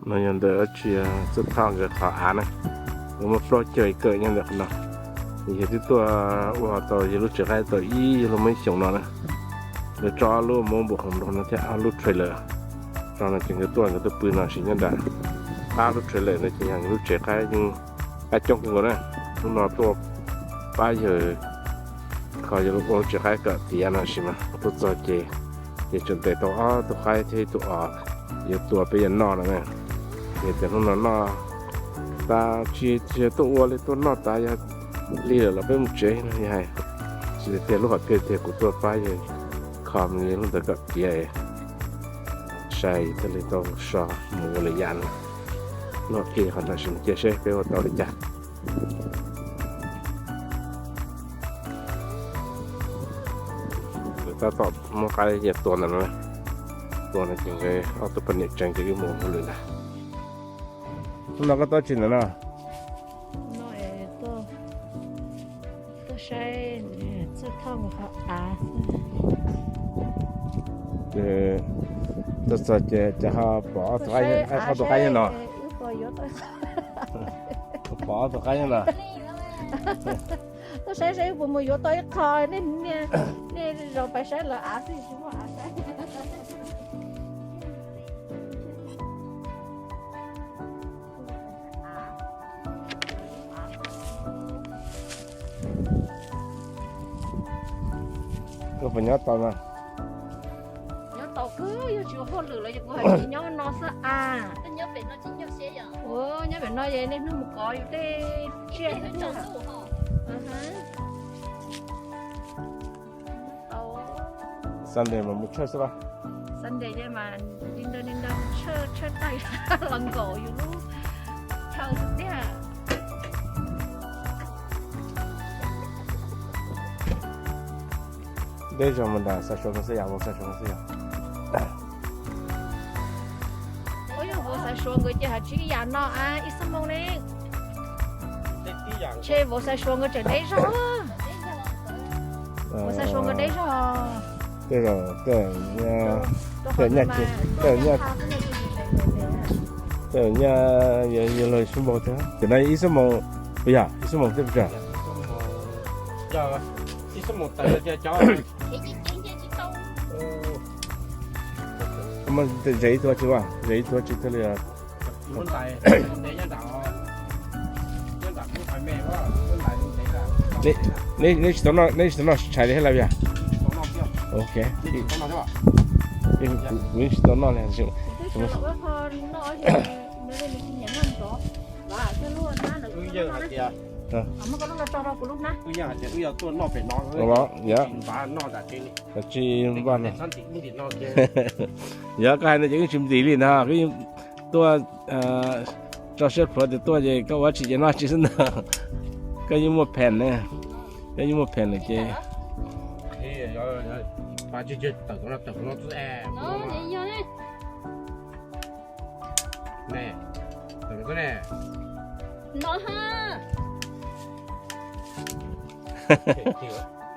No yog ntawm dab tsi, Txawj Thoj nkawd qhov av na. Nkawd muaj plaub caug acre nyob ntawm qhov no. Yog twb tuaj ua tau yawg lub tsev qaib tau ib, yog luag muaj ib xyoos no na. Nkawd tso ob lub mov npum khoom nrog no thiab ob lub trailer. Tso no ces nkawd tuaj, nkawd tuaj pw no sis nyob nram qab lub trailer no ces yog nkawd lub tsev qaib, qaib coob kawg nkaus na. Hnub no tuaj pab yawg kho yawg lub tsev qaib kom tiav no sis mas tuaj txog ces, ces tseem ntes tau ob tug qaib thiab ib tug os, yuav tua peb yuav noj no na. Yog tias hnub no noj tas tsis, tsis tuaj ua li, tuaj noj tas yog lig lawm los peb mus tsev no yog hais. Tsis tiag, lub hom phiaj tiag kuv tuaj pab yawg kho me lub ntawd kom tiav, sai thiaj li tau so mus ua lwm yam no. Lub hom phiaj qhov no sim cia seb peb ua tau li cas. Nkawd tab tom muab qaib yawg tua ntawm no, tua no ces nkawd ob tug poj niam tseev ces wb mus ua lwm ntag. Hnub no koj tuaj tsis ntawm no? Tuaj saib Txawj Thoj nkawd qhov av xwb. Tuaj txog ces ho pom ob tug qaib nyob no. Pom ob tug qaib nyob no. Tuaj saib saib puas mus yuav tau ib qho, nej, nej zaum pais saib lawv av xwb tsis muaj av saib. Koj puas nyob tau no? Nyob tau kawg, yog tsis ua hauj lwm los kuv hais tias nyob no xwb a. Ua nyob pem no ces niaj hnub mus kov yus tej tsiaj. Sunday mas mus tshawj xwb los? Sunday ces mas li ntawd li ntawd, tshawj, tshawj tag los nkaum yus lub chaw xwb tiag. Deb zog mus nram Xav Suav no xwb yom, vauv Xav Suav no xwb yom. Ua yog vauv Xav Suav nkawd ces haj tsis ib yam no a, ib xuab moos ne. Tshe vauv Xav Suav nkawd tseem deb zog. Vauv Xav Suav nkawd deb zog. Tej zaum, tej zaum nyaj, tej zaum nyaj, tej zaum nyaj yog luag xuab moos thiab. Tam no ib xuab moos, puas yog ib xuab moos thiab puas tsawg? Muab ze ib tug tsis, ze ib tug tsis thiaj li. Neb tsis tau noj, neb tsis tau noj tshais li thiab los yog? Ok. Kuv yeej tsis tau noj li. Tsis npaj no. Yog koj hais ntawd ces yeej tsis ntim li ntag, koj yeej tuaj tso siab plhuav tias tuaj ces koj ua tsis ces noj tsis xwb ntag. Koj yeej muaj pham ne, koj yeej muaj pham lawm ces.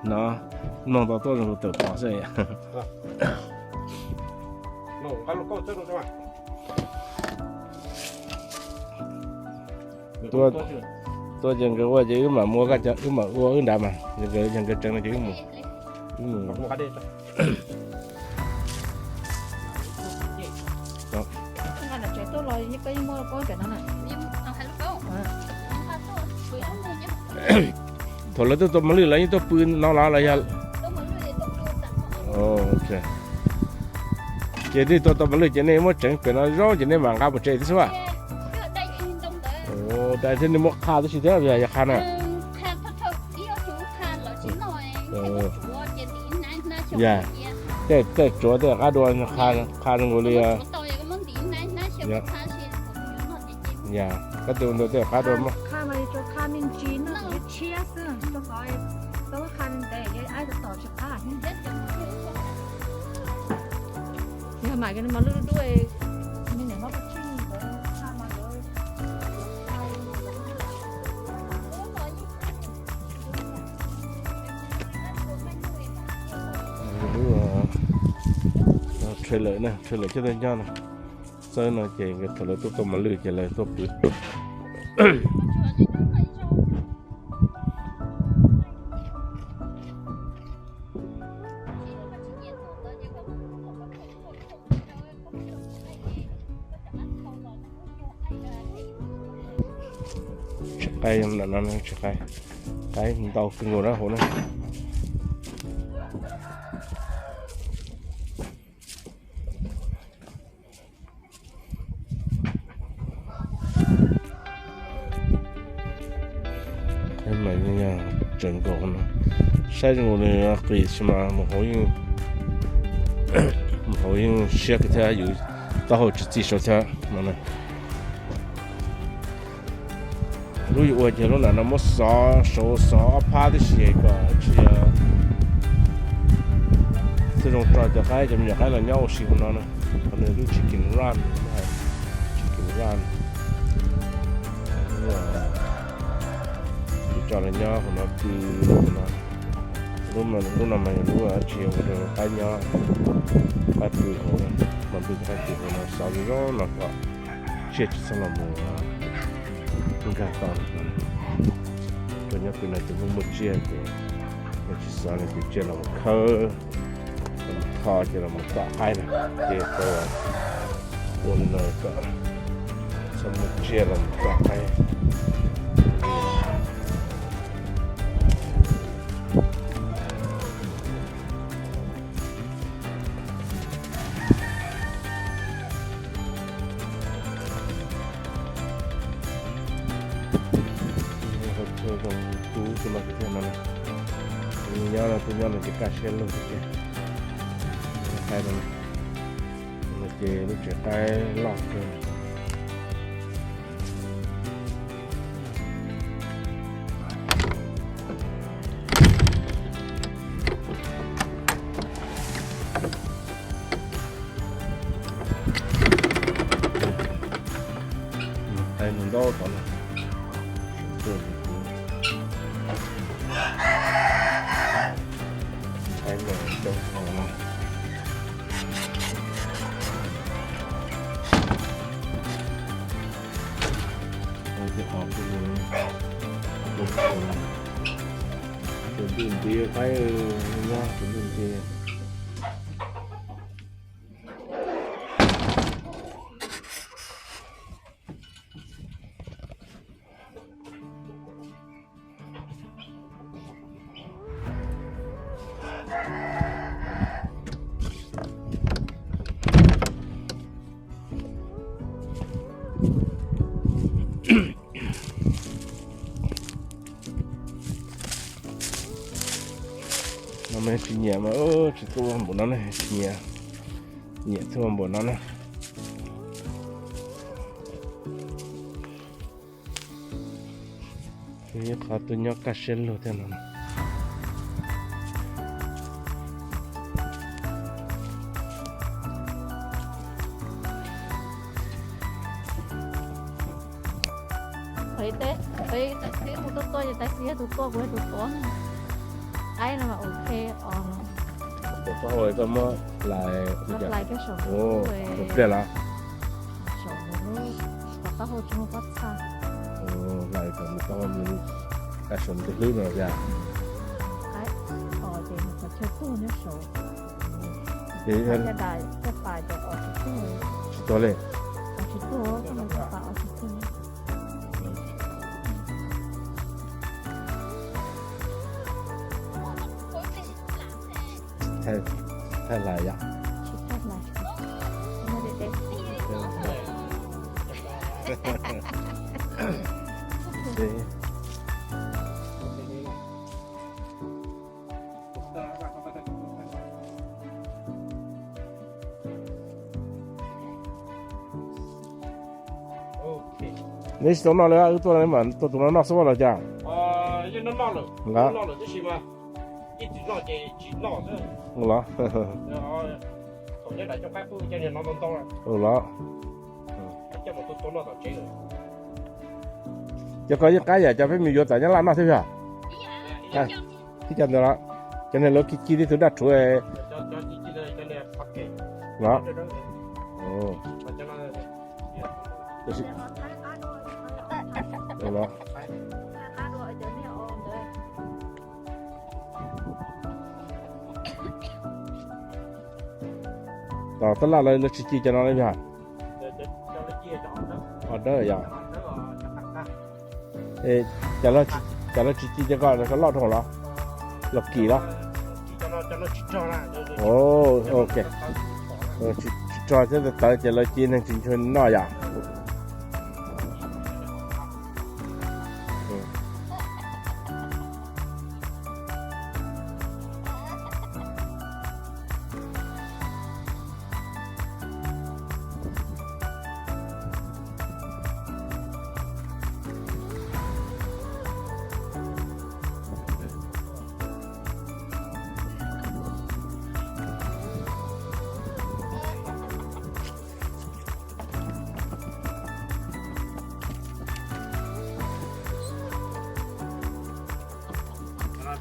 No, mloog tau tuaj zoo tawm pov xwb. Tuaj ces nkawd ua ces wb mam ua, wb mam ua wb nrad mas, yog nkawd tseev no ces wb mus. Thaum lawv tuaj tua mos lwj lawv yeej tuaj pw no los los yog? Ces nej tuaj tua mos lwj ces nej muab tseev pem no zoo ces nej mam nqa mus tsev thiab xwb a? Dai thiab nej muab qha tib si thiab, yog qha na. Yog, tej tsuav tej qab dua, qha zoo nkaus li. Yog, koj tus ntawd tej qab dua mas. Yog mam li mas lub dub dub, me nyuam hlob paj tsij nkawd qha mas nkawd Lub trailer na, trailer coj tuaj nyob no. Xawb no ces nkawd thaum lawv tuaj tau mos lwj ces lawv tuaj pw. Tsis qaib, tsis qaib, qaib ntau kawg nkaus na hauv na. Mas yog tseem nkaus no, saib zoo nkaus li qis sis mas mus hauv yeej siab kawg thiab, yus taub hau tsis txi saud thiab no. Lub yuav ua ces lub nram no muab xov saud xov ob phab tib si kom tsis txawj zoo tso cov qaib, cov me nyuam qaib los nyob ua si hauv no na. Qhov no lub chicken run, chicken run. Lub tso los nyob hauv no pw no. Lub no mas yog lub tsis yog ua rau qaib nyob, qaib pw hauv, mas pw qaib pw hauv no xov zoo zoo no kom tsiaj tsis txhob los mus nkag tau no. Rau nyob pw no ces muaj muaj tsiaj ces yog tsis xov no ces tsiaj los mus khawb, los mus tho ces los mus tom qaib na, ces tau ua li no kom txhob muaj tsiaj los mus tom qaib. Hauv chaw zoo tu tus no tiag tiag no. Tus nyob no, tus nyob no ces kaj siab lug tiag tiag. Qaib no, no ces lub tsev qaib loj kawg. Qaib ntau tom no. Qaib ntau tom no. Tus ntuj nti qaib, nyob tus ntuj nti. No mas tsis nyiam mas tsis tuaj npaum no ne, tsis nyiam, nyiam tuaj npaum no na. Ib qhov tuaj nyob kaj siab lug thiab no. Peb tus tuaj tuaj ces tab sis yog tus tuaj kuv yog tus tuav. Qaib no mas ok os. Tus taub hau koj muab hlais, hlais saum pliaj los? Saum lub, kom taub hau tsis muaj pob txha. Hlais kom nws taub hau, kaj saum nws hlwb no yog. Qaib os ces nws qhov chaw tuag nyob saud. Ces caj dab caj pas ces os tsis tuag. Tsis tuag li. Os tsis tuag, caj pas os tsis tuag. Thaij hlais yom. Neb tsis tau noj li, wb tuaj mas tuaj tus no noj xwb los cas? Nqa. Los. Los. Cov koj yeej qab yam cov peb mus yuav tom Nyab Laj noj thiab yog? Tib co ntawd los, cov niag lawv ci ci tib tug daj rhuav los. Tab laj lawv tsis ci cov no li yog? Os dawb yog. Cov lawv tsis ci cov ko loj dhau los? Los kim los? Ok. Tsis rog thiab tawv ces lawv ci neeg tsis ntshuav noj yom.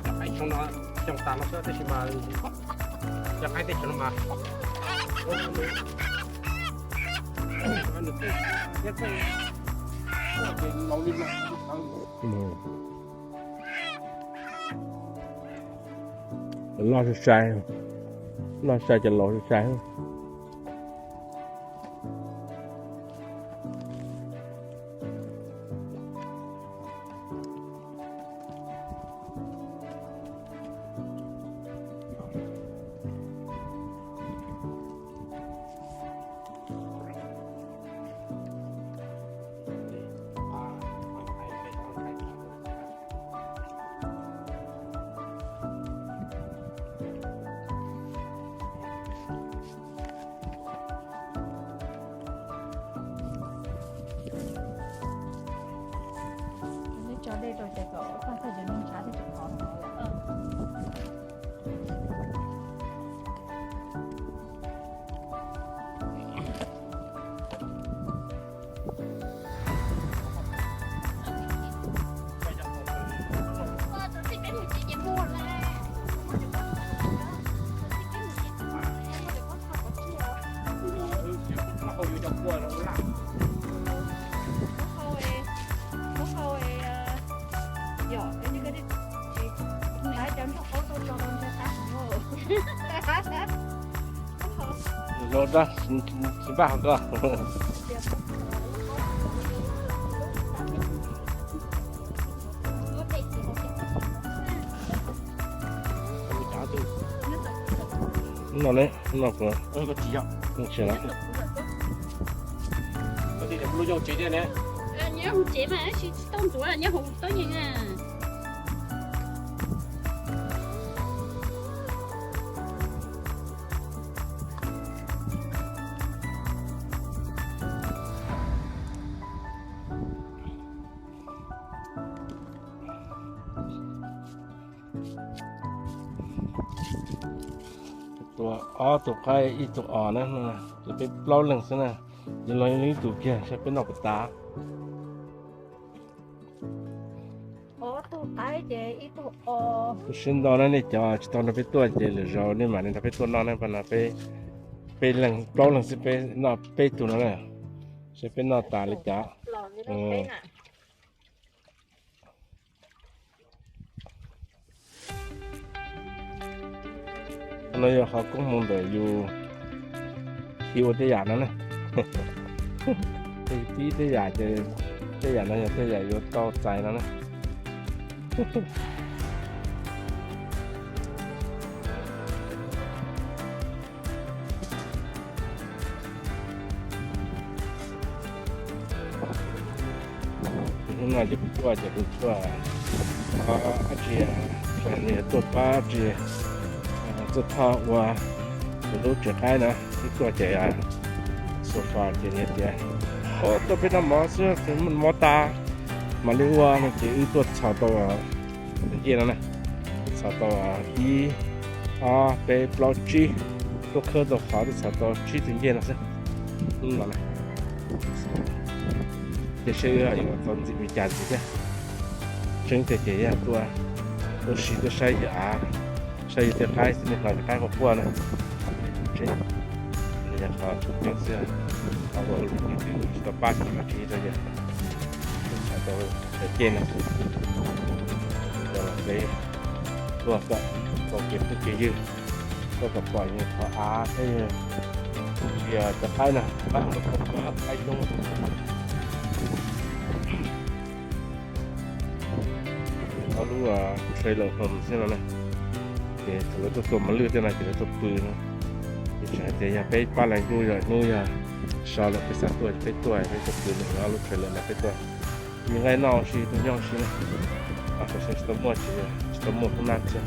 Cov qaib tshoob no xyoo tas no xwb tab sis mas cov qaib teb chaws no mas loj sai sai, loj sai cov laus sai sai. Neb tso dej rau ces kom ua tag tag ces neb ntshav thiaj tsis qhov no. Zoo dab tsis npaj hov ko. No ne, no kuv tsis tau ntxuav nyob hauv tub yees. Tua ob tug qaib ib tug os na, ces peb plaub leeg xwb na. Yog los ib tug kiag saib peb noj puas tas. Tus sib ntau na, nej cov tsis tau nrog peb tuaj ces lwm zaus nej mam li nrog peb tuaj noj na, pab no peb, peb leeg plaub leeg xwb peb noj peb tug no na, saib peb noj tas li cas. No yog qhov koob hmoov ntawm yus khi ua tej yam no na. Pib tej yam ces tej yam no yog tej yam yuav tau txais no na. Hnub no ces kuv tuaj ces kuv tuaj dab tsi, nws tuaj pab dab tsi, tuaj thauj ua kuv lub tsev qaib na, wb tuaj ces sofa ces nws tias, o, tuaj peb noj mov xwb, mov tas mam li ua no ces wb tuaj txhos tau tus ncej no na, txhos tau ib, ob, peb, plaub, tsib, tuaj khawb tau qhov twb txhos tau tsib tus ncej no xwb. Ces seb wb yuav tau ntxiv li cas ntxiv thiab. Tseeb tiag ces yog tuaj ua si tuaj saib yawg av, saib yawg tej qaib xwb, nws hnov cov qaib quaj quaj na. Tseeb, nws yog qhov tseeb xwb. Qhov uas ua lub tsis tau pab tsis tau yawg, tshaj tau sawv cev no, yog los peb tuaj kom tau kev phooj kev ywg, tuaj kom pom yawg qhov av thiab yawg tsis cov qaib na, qaib coob. Ob lub trailer home xwb no na, ces thaum lawv tuaj tua mos lwj tej no ces lawv tuaj pw no. Ces tseem hais tias yog peb pab leej hnub yog hnub yog so lawm peb xav tuaj peb tuaj, peb tuaj pw lawm ob lub trailer no peb tuaj. Nqaij noj ua si, tuaj nyob ua si na. Tam sim tsis tau muaj, tsis tau muaj hoob nab thiab,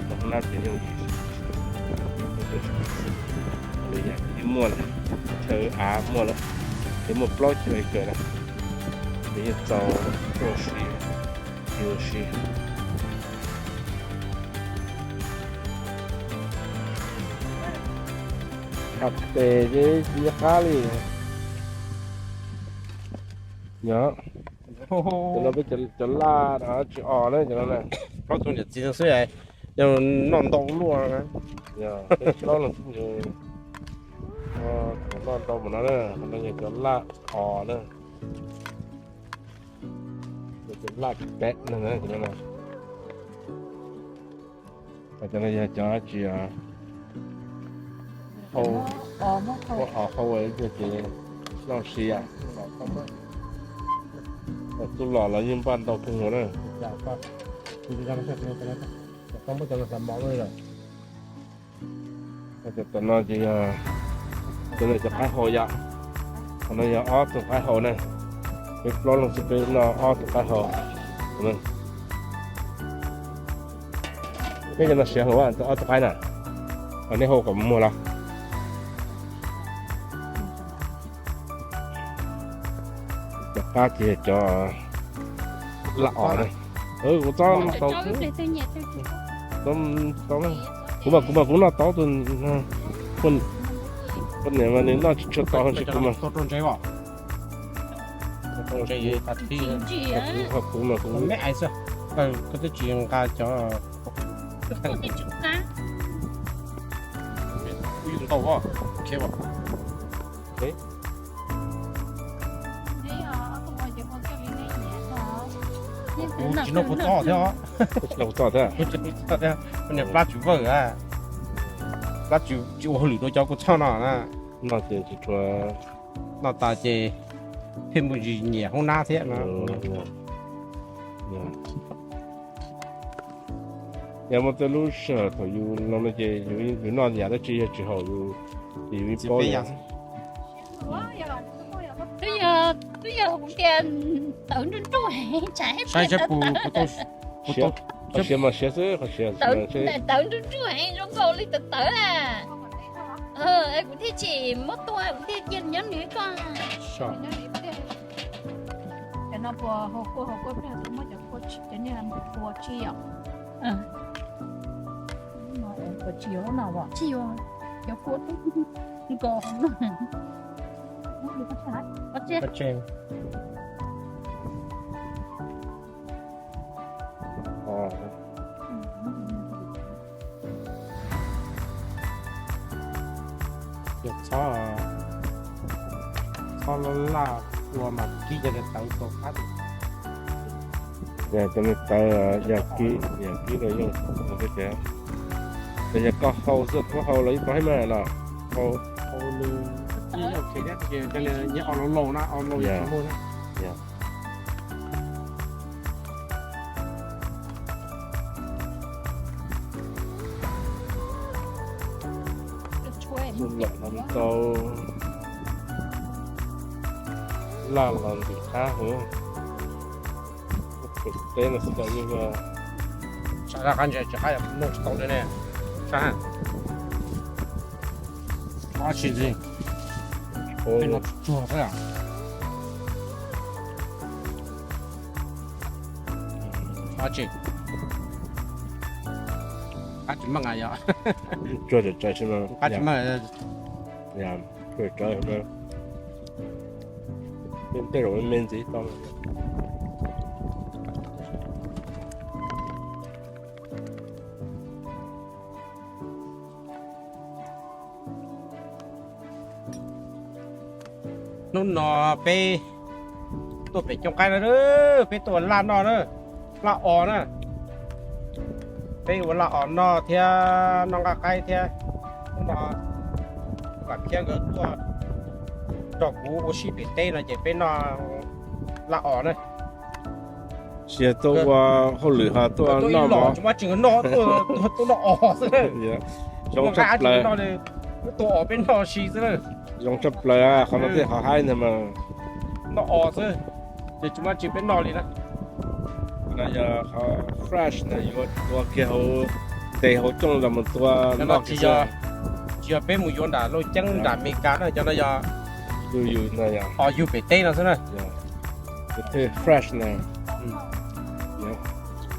muaj hoob nab ces yeej li yog ib muaj lawm, chaw av muaj lawm, ces muaj plaub caug acre na, ces yeej txaus tuaj ua si, ua si. Qab tes ces tsis nco qab li. Yog, cov no peb cov laj tsis os na, cov no na. Plaub tug niam txiv xwb, yog noj ntau luaj. Yog peb plaub no xwb, noj ntau mus no na, no yog cov laj os na. Cov laj pem no, cov no yog cov tsis hau, muab os hau ua ces noj si. Tub los los yeej npaj ntau kawg nkaus na. Tam no ces yog, cov no cov qaib hau yom, qhov no yog ob tug qaib hau na. Peb plaub leeg xwb peb noj ob tug qaib hau. Peb cov no siav heev, ob tug qaib na, nej hau kom muag los. Cov qab ces cov laj os na. Kuv txob tau, kuv mas kuv mas kuv noj tau tus, poj niam mas nws noj tsis tshua tau tsis kuv mas. Kuv mas kuv, koj twb tsis nqa cov ntau, ok. Kuv tsis noj kuv txob thiab os. Kuv tsis noj kuv txob thiab. Kuv niam plab tsis vawj, plab tsis ua hauj lwm rau cov kuv txob no na. Noj ces tsis tshua, noj tas ces pheej mus nyiam hoob nab thiab no. Yog muaj tej lub sij hawm thaum yus no ces yus noj yam dab tsi yog tsis haum yus, ces yus yeej paub. Twb yog, twb yog kuv tias tawv nruj nruj heev, tsam ib pliag tawv, qhov siav mas siav xwb, qhov siav, tawv nruj nruj heev zoo nkaus li tawv tawv a. Kuv thiaj tsis muab tua, kuv thiaj cia nyob nws koj. Cov no puas hau kua, hau kua plig, muab cov kua, cov niag kua tsis yom? Kua tsis yuav no, tsis yuav, cov kua tub nkaus no. Yog txhob, txhob laj laj ua mas kib cov tawv tau qab. Yog cov me tawv yog kib, yog kib los yeej, ces yog koj hau xwb, koj hau los yeej tau thiab mas los hau. Nyob os laus na, os laus yog. Laj los ntxim qab heev. Teb no xwb los yeej, tsam laj qab ntses tsis qab yog noj tsis tau li ne. Sab, tsis ntxim, no tsuag xwb. Tsis, qab tsis meej yog, tsuag tsis meej, tsuag tsis meej, tej zaum me me ntxiv tau. Hnub no peb tuaj pem cooj qaib na, peb tuaj ua laj noj na, laj os na. Peb ua laj os noj thiab noj nqaij qaib thiab. Hnub no Vam Khiab nkawd tuaj nrog kuv ua si pem teb no ces peb noj laj os na. Tsis yog tuaj ua hauj lwm ho tuaj noj mov, tsis muaj tsis noj, tuaj noj os xwb. Zoo tshaj plaws, tuaj os peb noj si xwb. Zoo tshaj plaws, qhov no thiaj qhov haib ntag mas. Noj os xwb, ces tsis muaj tsis peb noj li na. No yog qhov fresh na, yuav tua kiag hauv tes hauv cooj los mus tua noj. Tsis yog peb mus yuav nram Looj Ceeb nram Amelikas na, cov no yog yug pem teb no xwb na. Fresh na.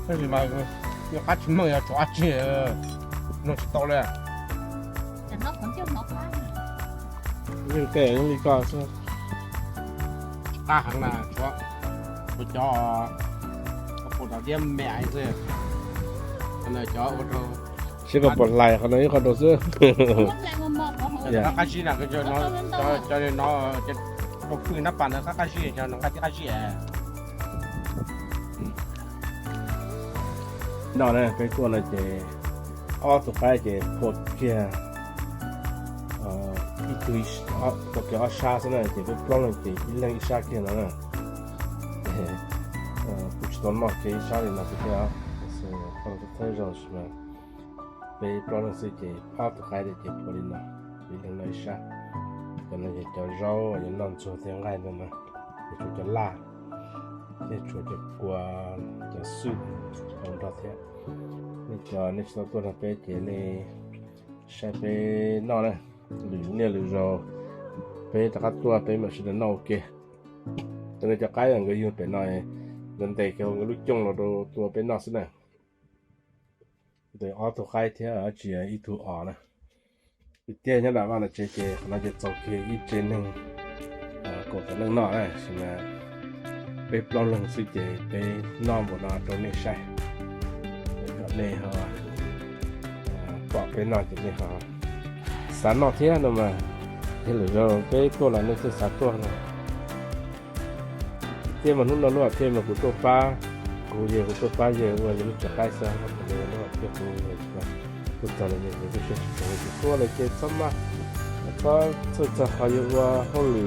Tab sis mas yog qab tsis meej yog tshuav dab tsi noj tsis tau li. Yeej tej yeej li koj xwb. Qab heev na, tshuav cov pum dog diab me aiv xwb. Cov ua rau sib koj puas hlais qhov no ib qho rau xwb. Qab qab zib na, cov no, cov no, cov rau pwj nab pas ntawd qab qab zib, cov no qab qab zib. No na, peb tuaj no ces ob tug qaib ces phua kiag ib tug, phua kiag ob sab xwb na, ces peb plaub leeg ces ib leeg ib sab kiag no na. Ces kuj tsis tau noj kiag ib sab li no xwb thiab, qhov no kuj thawb zog sis mas peb plaub leeg xwb ces ob tug qaib ces phua li no, ib leeg noj ib sab. Cov no yog cov zaub uas yuav noj ntxuag thiab nqaij ntawd na, ces tshuav cov laj thiab tshuav cov kua, cov xwb nrog thiab. Nej cov nej tsis tau tuaj nrog peb ces nej saib peb noj na, lwm niaj lwm zaus peb rov qab tuaj peb mam sib nrog noj ua ke. Cov no cov qaib nkawd yug pem no, nkawd ntes kiag hauv nkawd lub cooj los rau tua peb noj xwb na. Ntawm ob tug qaib thiab tsis yog ib tug os na. Tiag nyob nram vaj nram tsev ces qhov no ces txaus kiag ib tsev neeg kaum tawm leej noj na, sis mas peb plaub leeg xwb ces peb noj npaum no rau nej saib. Kom nej ho pom peb noj ces nej ho xav noj thiab no mas, yog lwm zaus peb tuaj los nej thiaj xav tuaj no. Thiab mas hnub no lub hom phiaj mas kuv tuaj pab, kuv yawg kuv tuaj pab yawg ua yawg lub tsev qaib xwb, lub hom phiaj kuv tuaj txog los yawg kuv tuaj saib tsis txog, yawg kuv tuaj lawm ces txhob maj, txhob txhawj txog qhov yawg ua hauj lwm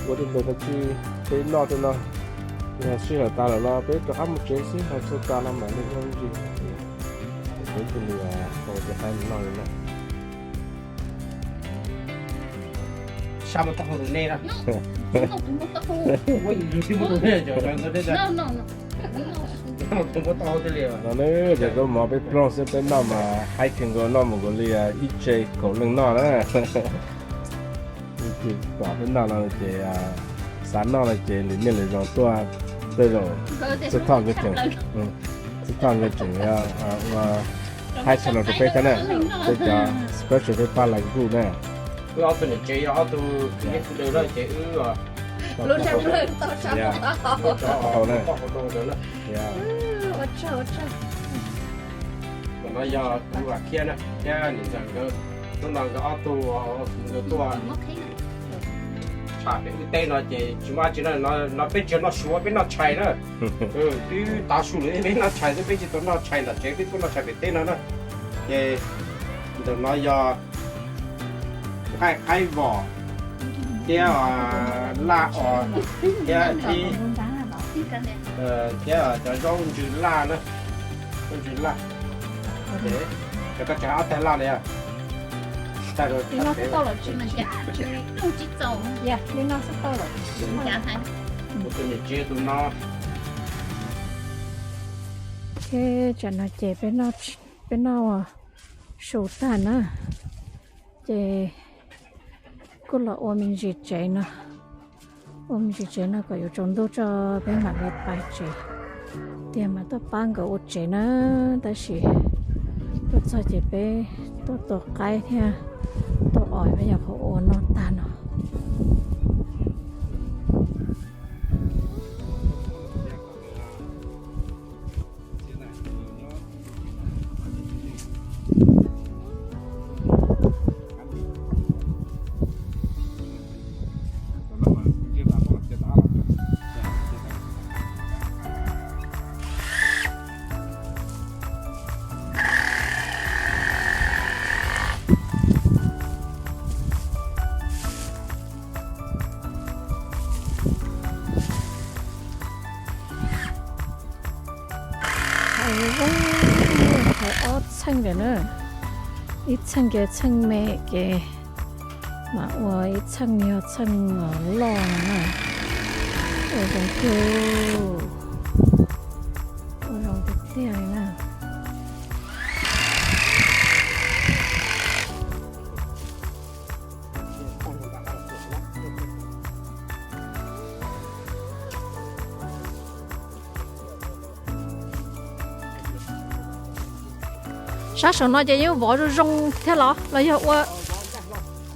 ua tej ntawd no, tsis peb noj tej no, yog sij hawm tas lawm los peb rov qab mus tsev xwb, ho txhua tas no mam li noj me ntsis. Peb thiaj li ua cov qaib noj li na. Sab muaj taub hau rau nej na. No ne, ces zaub mov peb ploog xwb peb noj mas haib kawg nkaus, noj mus nkaus li ib tsev kaum leej noj na. Pom peb noj no ces xav noj no ces lwm niaj lwm zaus tuaj, tej zaum Txawj Thoj nkawd tseem, Txawj Thoj nkawd tseem ua haib channel rau peb thiab na, peb cov special peb pab lawv kuj na. Wb ob tug niam tsev yog ob tug khwv nyiaj khwv dawb na ces wb lub sab plawg tau sab tau na. Ua tsaug, ua tsaug. Ntawm no yog kuv Vam Khiab na thiab niam ntxawm nkawd, hnub no nkawd ob tug khwv nkawd tuaj tsham pem wb teb no ces tsis muaj dab tsi no, no peb tsis noj suav, peb noj tshais na. Twb tav su lawm peb noj tshais xwb, peb tsis tau noj tshais nram tsev, peb tuaj noj tshais pem teb no na. Ces ntawm no yog nqaij qaib vom thiab laj os thiab ib, thiab cov zaub ntsws laj na, zaub ntsws laj. Cov koj tseem ob tag laj na yog. Tus niam tsev tus no. Ces tsam no ces peb noj su tag na, ces kuj los ua me ntsis tsev no, ua me ntsis tsev no kom yuav tsaus ntuj tso peb mam li pais tsev. Tiag mas tuaj pab nkawd ua tsev na, tab sis tuaj txog ces peb tuaj tua qaib thiab tua os peb yog qhov ua noj tag no. Txheej tias na, ib txheej ces txheej me ces mam ua ib txheej yog txheej loj na. Ua zoo kawg, ua zoo tiag tiag li na. Sab saum no ces yeej vov zoo zoo thiab los los yog ua,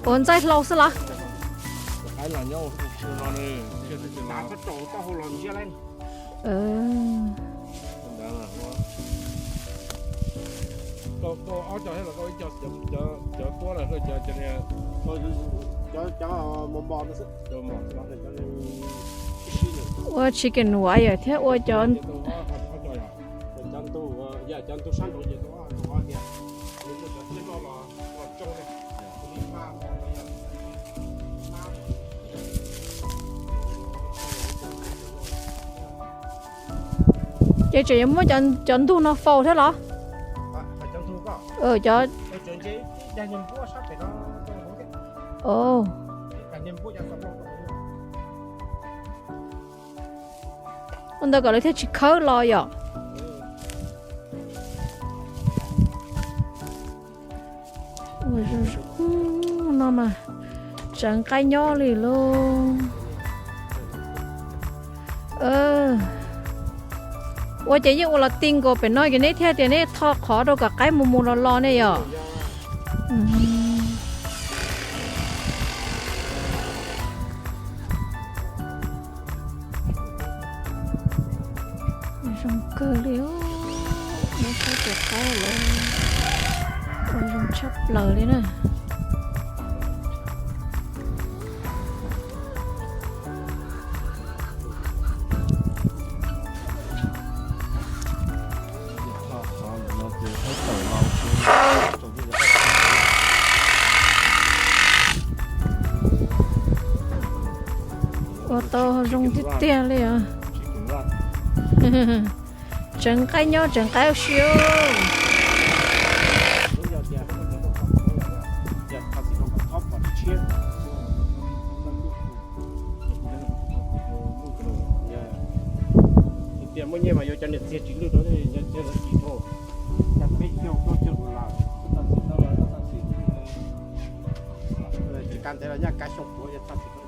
ua ntxaij hlau xwb los? Ua chicken wire thiab ua cov Ces tseem yuav muab cov ntug no faus thiab los? Cov, ua ntawd kom lawv thiaj tsis khawb los yom. No mas tseev qaib nyob li lauj. Ua ces yeej ua los ti nkaus pem no ces neb thiaj tias neb tho qhov rau kom qaib mus mus los los ne yom. Zoo kawg li, neb saib cov qaib lawm, ua zoo tshaj plaws li na. Ua tau zoo tiag tiag li os. Tseev qaib nyob tseev qaib ua si. Tias muaj nyiaj mas yuav cov niam txiag tsis lwj rau, cov txiag lawv tsis dhau. Cov peb caug plaub caug dollar, tsis kam ntev los nyaj kav xyoo puav yog txog tsis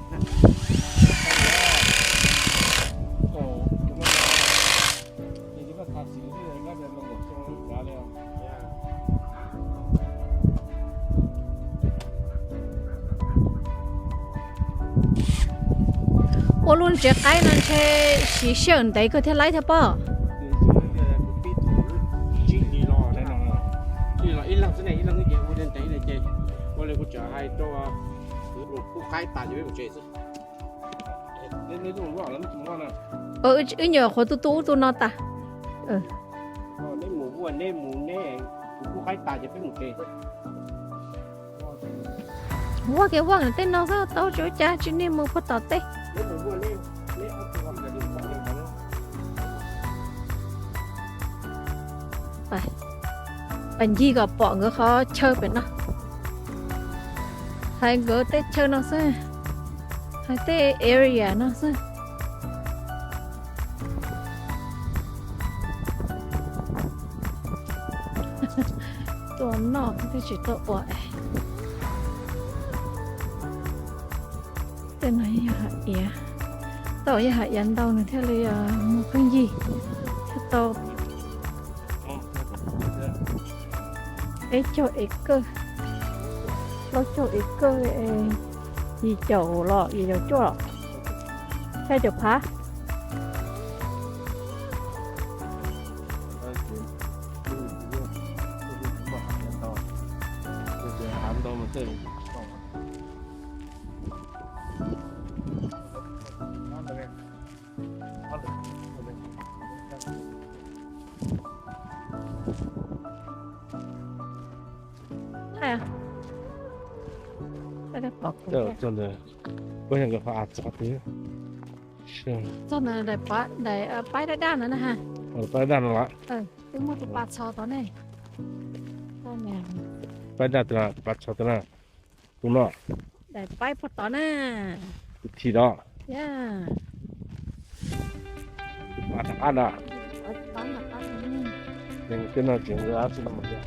Ua lub tsev qaib no ntshe siv sij hawm ntev kawg thiaj laib thiab pob. Ib leeg xwb ne, ib leeg ces ua li kuv tseem hais rau kuv qaib tas ces peb mus tsev xwb. Wb nyuam qhuav tu tu ub tu no tas. Neb mus ua neb mus, neb kuv qaib tas ces peb mus tsev. Vaj kev vaj tej no xwb tau tsis ua cas, tsis niaj mus puag tom tej. Pab ncig kom pom nkawd qhov chaw pem no. Hais nkawd tej chaw no xwb, hais tej area no xwb. Tuaj noj thiaj tsis tuaj ua es. Tej no yog hav iav, tau yog hav iav ntau nws thiaj li muaj pheej yig thiaj tau. Peb caug acre, plaub caug acre, yim caum los yim caum cuaj los, xya caum phav. Txog ntawm paib daj daj no na. Twb muaj tus pas txhos tod ne. Paib daj tus na, pab txog tus na, tus no. Daim paib puag tod na. Tus thim no. Tus pab rov qab na. Tej no tseem nkawd ab xwb no mas tiag.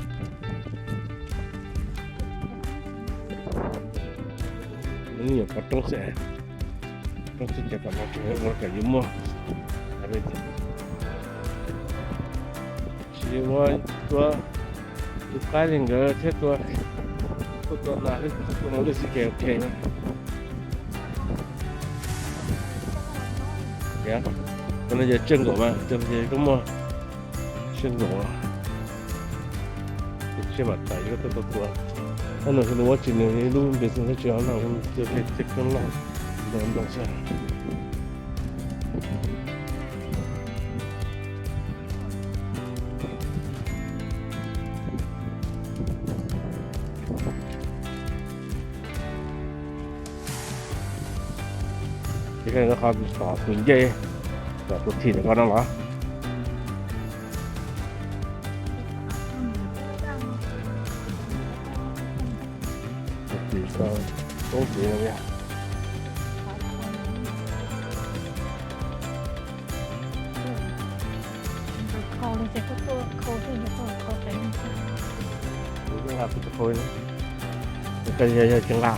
Nws nyuam qhuav roob xwb, roob xwb ces kom no tseem ua kom yus muaj. Tsis ua tua tus qaib li nkawd thiab tua, tua tua nas thiab tua no lwj xwb ces ok. Tus no yog tsawg nkaum mas, tus no ces koj muaj tsawg nkaum. Tus tshiab mam tawm yuav tuaj tua tua. Ab no xwb nws ua tsis nws ib lub npe xwb tab tsis no tua tej koob loj nrog xwb. Ces koj qhov tom tus ncej, tom tus thim ntawm ko no los. Tus thim ko, koob tiv no yog. Kuv twb nqa kuv tus qhau li, kuv yog yog tsis nqa.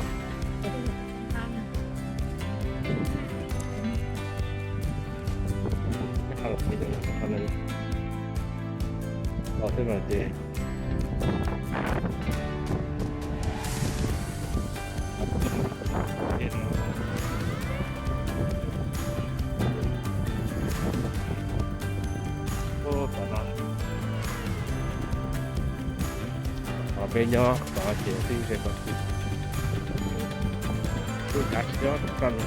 Los xwb mas ces Peb nyob tod ces twb ze tau twb kav tsis nyob rau no.